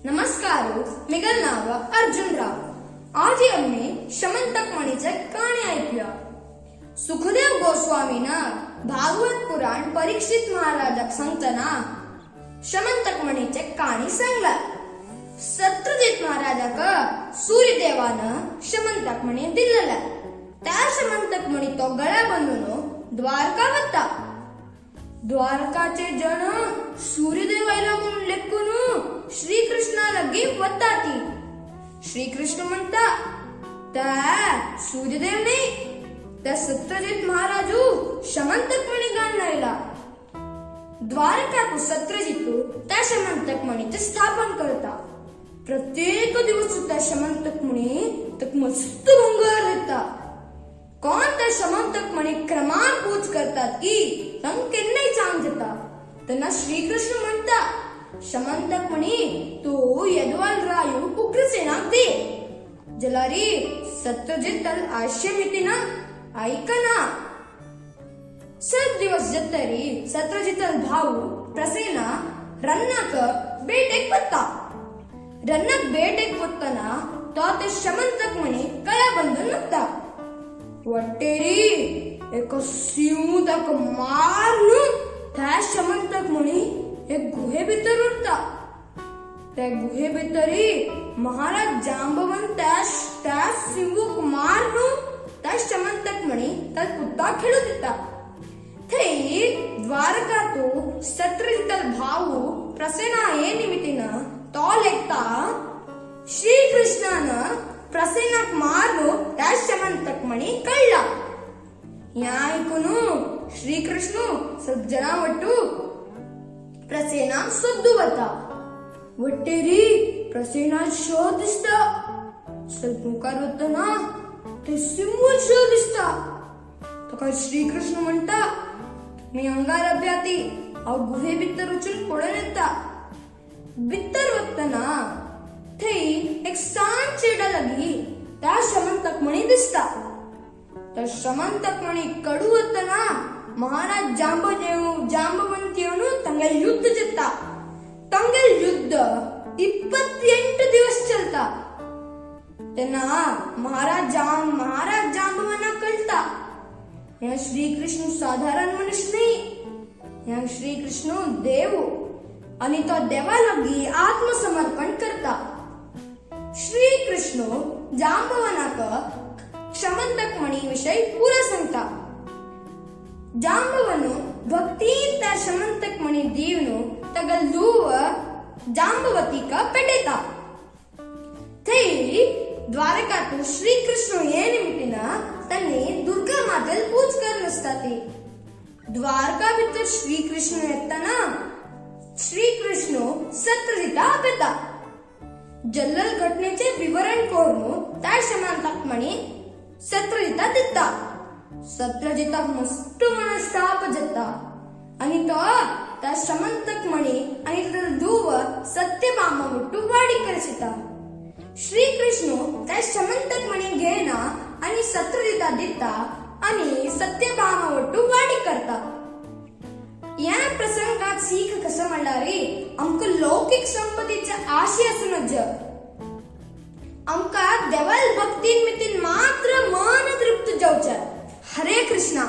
नमस्कार, मिगल नाव अर्जुन राव. आज आम्ही शमंतक मणीचे कहाणी ऐकूया. सुखदेव गोस्वामीनं भागवत पुराण परीक्षित महाराजाक सांगतना शमंतक मणीचे कहाणी सांगला. सत्रजित महाराजाक सूर्यदेवानं शमंतक मणी दिलेला. त्या शमंतक मणी तो गळ्या बांधून द्वारका वता. द्वारकाचे जण सूर्यदेव आयला म्हणून लेखून श्रीकृष्णा लगी वता ती. श्रीकृष्ण म्हणता, त्या सूर्यदेव नाही, त्या सत्यजित महाराजू शमंतक मणी घालून आयला. द्वारकातू सत्रजितू त्या शमंतक मणीचे स्थापन करता. प्रत्येक दिवस त्या शमंतक मणी तक मस्त भंगार देता. कोण त्या शमंतक मणी क्रमान पूज करतात की तंग केन्नाय चांग जाता. तेन्ना श्रीकृष्ण म्हणता, शमंतक मणी तू यदवाल रायू उग्रसेनाक दे जलारी सत्यजित तल आश्यमितीना ऐकना. ಸ್ವಲ್ಪ ದಿವಸ ಜತ್ತರಿ ಸತ್ರಜಿತಲ್ ಭಾವು ಪ್ರಸೇನ ರನ್ನಕ ಬೇಟೆಗ್ ಬತ್ತ. ರನ್ನಕ್ ಬೇಟೆಗ್ ಬತ್ತನ ತಾತೆ ಶಮಂತಕ್ ಮಣಿ ಕಳ ಬಂದು ನುತ್ತ. ಒಟ್ಟೇರಿ एक सिंह ताका मारून त्या शमंतक मणी एक गुहे भितर उरता. त्या गुहे भितरी महाराज जांबवंत त्या त्या सिंहूक मारून त्या शमंतक मणी त्या पुत्ता खेळू दिता. थंय द्वारका तू सत्रजितल भाऊ प्रसेना हे निमित्तीन तो लेखता, श्रीकृष्णान प्रसेनाक मारून त्या शमंतक मणी कळला. ह्या ऐकून श्रीकृष्ण ಸ್ವಲ್ಪ ಜನ ಒಟ್ಟು ಪ್ರಸೇನ ಸೊದ್ದು ವತ. ಒಟ್ಟೇರಿ ಪ್ರಸೇನ ಶೋಧಿಸ್ತ. ಸ್ವಲ್ಪ मुखार वतना ते सिंह शोधिस्ता. ताका श्रीकृष्ण म्हणटा, मी अंगार अभ्याती, हांव गुहे भितर वचून पळोवन येता. भितर वतना थंय एक सान चेडा लागीं त्या शमंतक मणी दिसता. तर शमंतक मणी कडू वतना महाराज जांबदेव जांबवंत येवन तांगेल युद्ध जाता. तांगेल युद्ध 28 दिवस चलता. तेन्ना महाराज जांबवाना कळटा, ह्या श्रीकृष्ण साधारण मनुष्य न्ही, ह्या श्रीकृष्ण देव आणि तो देवा लागीं आत्मसमर्पण करता. श्रीकृष्ण जांबवनाक शमंतक मणी विषय पुरा सांगता. जांबवನು भक्तीन त्या शमंतक मणी दीवनु तगल धूव जांबवतीक पेटेता. थंय द्वारकातू श्रीकृष्ण हे निमित्तीन त्यांनी दुर्गा मातेल पूज कर नसता ती. द्वारका भितर श्रीकृष्ण येताना श्रीकृष्ण सत्रजिता आपयता. जल्लल घटनेचे विवरण करून त्या शमंतक मणी सत्रजिता दिता. सत्रजिताक मस्त मनस्ताप जाता आणि तो त्या शमंतक मणी आणि ताजो धुव सत्यभामा मुट्टू वाडी करचिता. श्रीकृष्ण त्या शमंतक मणी घेना आणि सत्रजिता दिता आणि सत्यभामा ಒಟ್ಟು वाडी करता. या प्रसंगात सीख कसं म्हणणार, आमकां लौकीक संपत्तीचे आशे आसूं नज. आमकां देवाल भक्तीन मितीन मात्र मन तृप्त जावचें. हरे कृष्णा.